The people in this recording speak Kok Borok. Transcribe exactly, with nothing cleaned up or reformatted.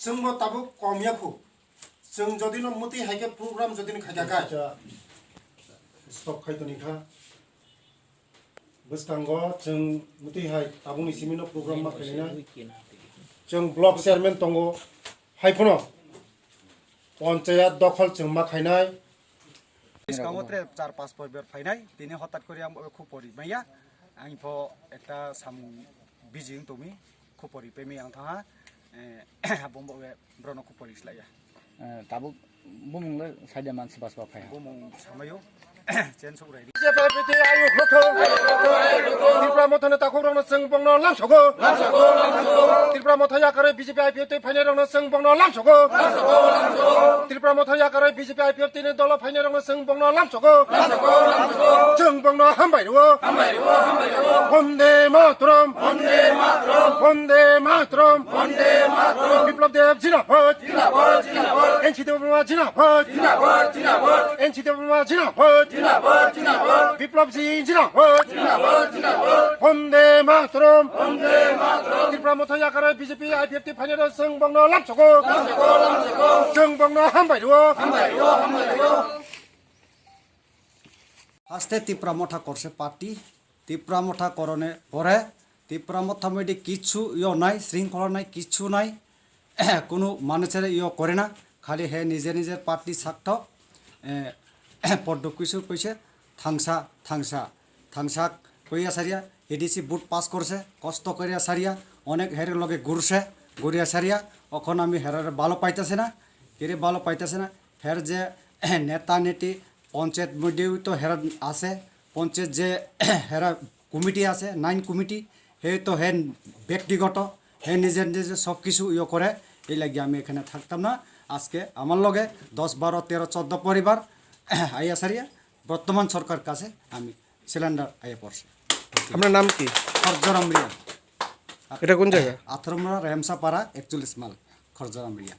Chwngbo tabuk kom ya khu. Chwng jodi no muti hai khe program jodi no khaikha khai. Acha, stop khai toni kha. Bwskango chwng muti hai tabukni simi no program ma khainai. Chwng block chairman tongo. Hai phano panchayat dokhol chwng ma khainai. Bwskango tre char panch poribar phainai, tini hotat kori ang bo khupori maya. Ang pho ekta samung busy wng tongmi, khupori pemi ang thangha. Eh, abo bo borok no khupori slaiya. Eh, tabuk bumung le saida man sibas ba phaiha. Bumung samayo, chen suk rai. B J P I P F T ayuk rwthung. Tripura Motha ni takhuk rok no chwng bongno lamsogo. Tripura Motha yakarwi B J P I P F T phainai rok no chwng bongno lamsogo. Tripura Motha yakarwi B J P I P F T ni dolo phainai rok no chwng bongno lamsogo. Chwng bongno hambai rwo. Vande Mataram. Vande Mataram. Biplab Deb jindabad. N C Debbarma jindabad. N C Debbarma jindabad. Biplab ji jindabad. Vande Mataram. Tripura Motha yakarwi B J P I P F T phainai rok chwng bongno lamsogo. Chwng bongno hambai rwo. Haste Tipra Motha korse party, Tipra Motha korone pore, Tipra Motha moide kichu yo nai, shringkhola nai, kichu nai, kunu manusere yo kore na, khali he nijer nijer party sakto, eh, poddo kisu koise, thangsa, thangsa, thangsa koiya saria, A D C vote pass korse, kosto koiya saria, onek her loge gurse, guriya saria, okhon ami herare balo paitase na, kere balo paitase na, her je neta neti, panchayat মধ্যেও তো হেরা আছে, পঞ্চায়েত যে হেরা কমিটি আছে, nine committee, হে তো হে ব্যক্তিগত, হে নিজে নিজে সব কিছু ইয়ে করে, এই লাগি আমি এখানে থাকতাম না। আজকে আমার লগে দশ, বারো, তেরো, চোদ্দ পরিবার আইয়া সারিয়া বর্তমান সরকার কাছে আমি সিলিন্ডার আইয়া পড়ছে। আপনার নাম কি? খরজরাম রিয়া। এটা কোন জায়গা? আথরমরা রেমসাপাড়া একচল্লিশ মাইল, খরজরাম রিয়া।